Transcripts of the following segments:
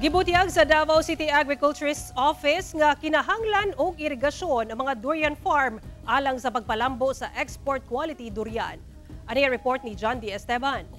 Gibutyag sa Davao City Agriculturist's Office nga kinahanglan og irigasyon ang mga durian farm alang sa pagpalambo sa export quality durian. Ani ang report ni John D. Esteban.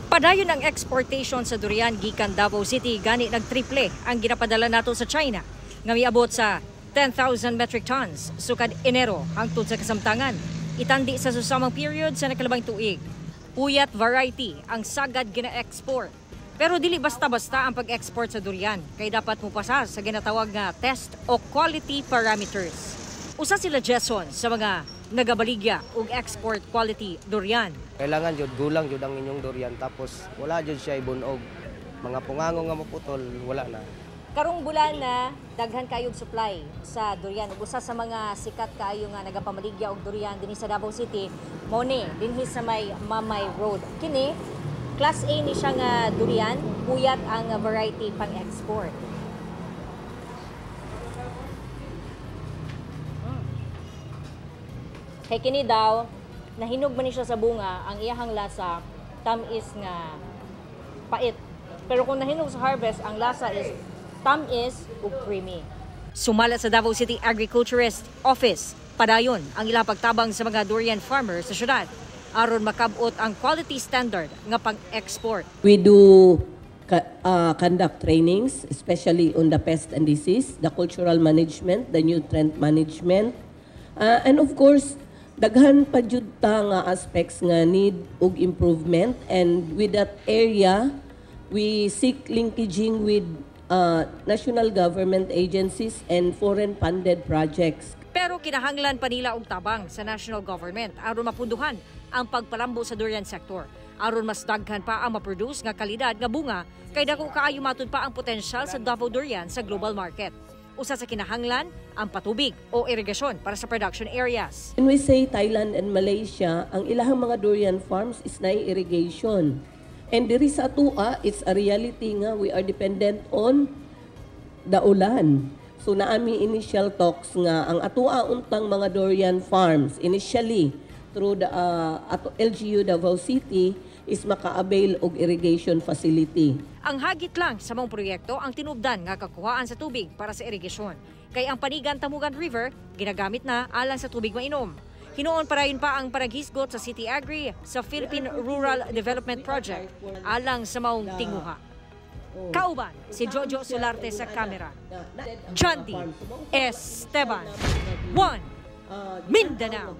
Padayon ang exportation sa durian gikan Davao City, gani nagtriple ang ginapadala nato sa China nga miabot sa 10,000 metric tons sukad Enero hangtod sa kasamtangan. Itandi sa susamang period sa nakalabang tuig. Puyat variety ang sagad gina-export. Pero dili basta-basta ang pag-export sa durian kay dapat mupasa sa ginatawag nga test o quality parameters. Usa sila Jason sa mga nagabaligya og export quality durian. Kailangan jud gulang jud ang inyong durian, tapos wala jud siya ibunog. Mga pungango nga maputol, wala na. Karong bulan na daghan kayog supply sa durian. Ug usa sa mga sikat kaayo nga nagapamaligya og durian dinhi sa Davao City, mao ni dinhi sa may Mamay Road. Kini Class A ni siya nga durian, puyat ang variety pang-export. Kay kini daw, nahinog man ni siya sa bunga, ang iyahang lasa tamis nga pait. Pero kung nahinog sa harvest, ang lasa is tamis ug creamy. Sumala sa Davao City Agriculturist Office, padayon ang ilang pagtabang sa mga durian farmers sa syudad aron makabot ang quality standard nga pang-export. We do conduct trainings, especially on the pest and disease, the cultural management, the nutrient management, and of course, daghan pa jud ta nga aspects nga need og improvement, and with that area, we seek linkaging with national government agencies and foreign funded projects. Pero kinahanglan pa nila og tabang sa national government aron mapunduhan ang pagpalambo sa durian sector. Aron mas daghan pa ang maproduce nga kalidad nga bunga kay dako kaayo matud pa ang potensyal sa Davao durian sa global market. Usa sa kinahanglan ang patubig o irigasyon para sa production areas. When we say Thailand and Malaysia, ang ilahang mga durian farms is na irrigation. And diri sa atua, it's a reality nga we are dependent on the ulan. So naami initial talks nga ang atua untang mga durian farms initially through the LGU Davao City is maka-avail og irrigation facility. Ang hagit lang sa mong proyekto ang tinubdan nga kakuhaan sa tubig para sa irigasyon. Kay ang Panigan Tamugan River ginagamit na alang sa tubig mainom. Hinuon parayon pa ang panaghisgot sa City Agri sa Philippine Rural Development Project alang sa maong tinguha. Kauban si Jojo Solarte sa kamera. John D. Esteban, 1 Mindanao.